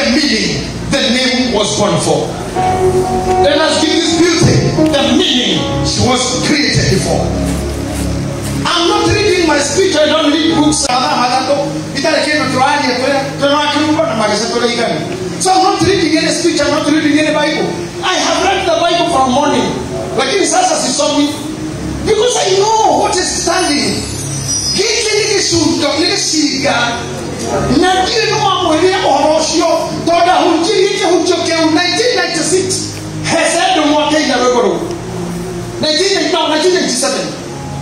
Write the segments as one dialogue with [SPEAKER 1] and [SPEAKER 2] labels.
[SPEAKER 1] the meaning the name was born for. Let us give this beauty the meaning she was created for. I'm not reading my speech. I don't read books. So I'm not reading any speech. I'm not reading any Bible. I have read the Bible from morning. Lakini sasa sisomi. Because I know what is standing. Giki nigisundo nigisiga. Na ndiye no amwire ũhoro ũcio tondũ ahunjirie kĩhunjio kĩu 1996 Hesed mwaka rwĩmbo rũu 1997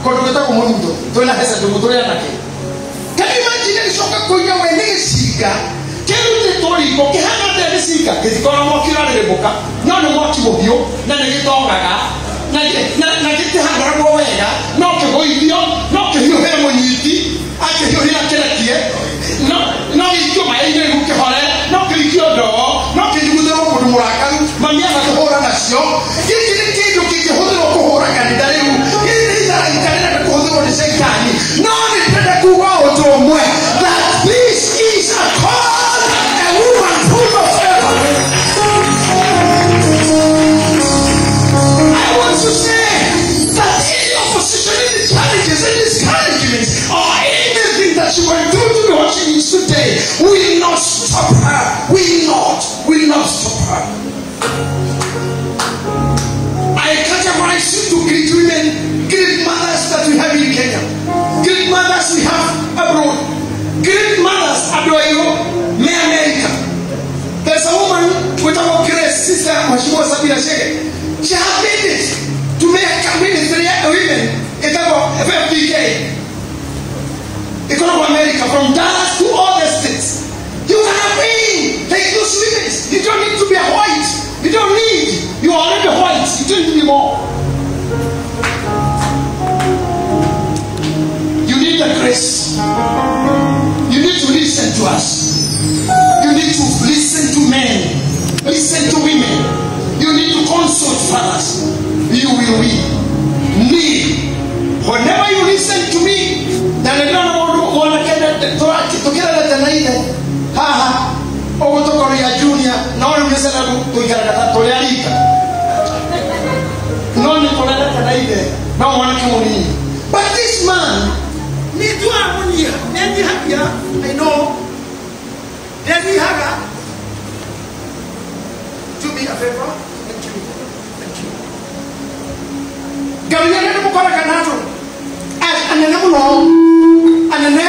[SPEAKER 1] kũndũ gwĩtagwo Mũrutho twĩna Hesed mũtũrĩ anake. Can you imagine gĩcoka kũiga we nĩ gĩcinga kĩrutĩtwo riko kĩhana atĩa gĩcinga gĩtikoragwo mwaki ũrarĩrĩmbũka no nĩ mwaki mũhiũ na nĩ gĩtongaga na gĩtihangaragwo wega no kĩgũithio no kĩhiũhĩre mũnyiti akĩhiũhĩra kĩrekie no gĩikio maĩ-inĩ rĩu kĩhore no kĩrikio ndoo no kĩnyuguthĩrwo mũndũ mũrakaru mami agakĩhũra nacio. Gĩkĩ nĩ kĩndũ kĩngĩhũthĩrwo kũhũra kanitha rĩu. Gĩkĩ nĩ itharaita rĩrenda kũhũthĩrwo nĩ Shaitani. No nĩ ndĩrenda kuga ũndũ ũmwe, that this is a call, a woman full of favor. I want to say that any opposition, any challenges, any discouragements, or anything that she went through to be what she is today will not stop her. Will not stop her. I categorize you to great women, great mothers that we have in Kenya, great mothers we have abroad, great mothers adoyo me America. There's a woman with our grace, sister Mheshimiwa Sabina Shege. She has made it to make a ministry of women. It's about FFDK. It's from America, from Dallas to all the states. You cannot be like those women. You don't need to be a white. You don't need. You are already white. You don't need more. You need the grace. You need to listen to us. You need to listen to men. Listen to women. You need to consult fathers. You will win. Me. Whenever you listen to me, haha ogotokoria junior no rĩu nĩ celebu tũikaraga tũrĩ arika no nĩ tũrerete na ithe no mwanake mũnini. But this man
[SPEAKER 2] nĩnjuaga nĩnyihagia, I know nĩnyihaga. Do me a favor. Thank you. Thank you.
[SPEAKER 1] Gabriel nĩ mũkoraga na andũ anene mũno anene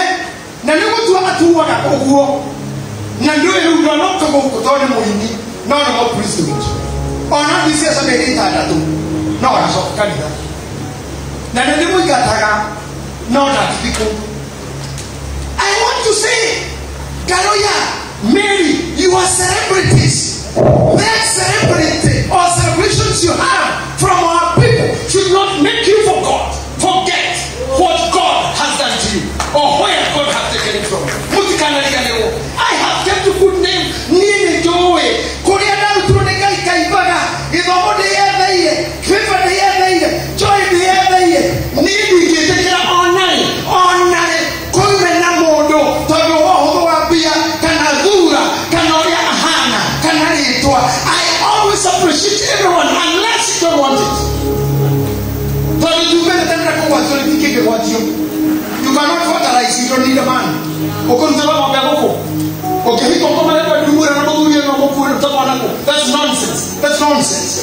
[SPEAKER 1] na nĩ gũtua atuaga ũguo na ndũĩ rĩu ndanoka gũkũ tondũ nĩ mũini no nĩ mũ president ona thi ciaca mĩeri ĩtandatũ no aracoka kanitha na nĩ ndĩmũingataga no ndathiĩ kũndũ. I want to say, Karoya, Mary, you are celebrities. That celebrity or celebrations you have from our people should not make you forget what God has done to you or where God has taken it from. I have kept a good name. Niĩ njũĩ kũrĩa ndarutirwo nĩ Ngai kaibaga gĩthomo ndĩyetheire favor ndĩyetheire joy ndĩyetheire niĩ ndingĩtĩkĩra onarĩ onarĩ kũime na mũndũ tondũ wa ũhũthũ wa mbia kana thura kana ũrĩa ahana kana rĩtwa. I always appreciate everyone unless you don't want it. Tondũ tumĩte tene na kũgwatio rĩtikĩngĩgwatio. You cannot fertilize, you don't need a man. Ũkũrutĩrwo ng'ombe gũkũ ũkĩhika ũkomererwo ndumũre na mũthuri ĩno mũkuĩre ũtamwana kũ. That's nonsense. That's nonsense.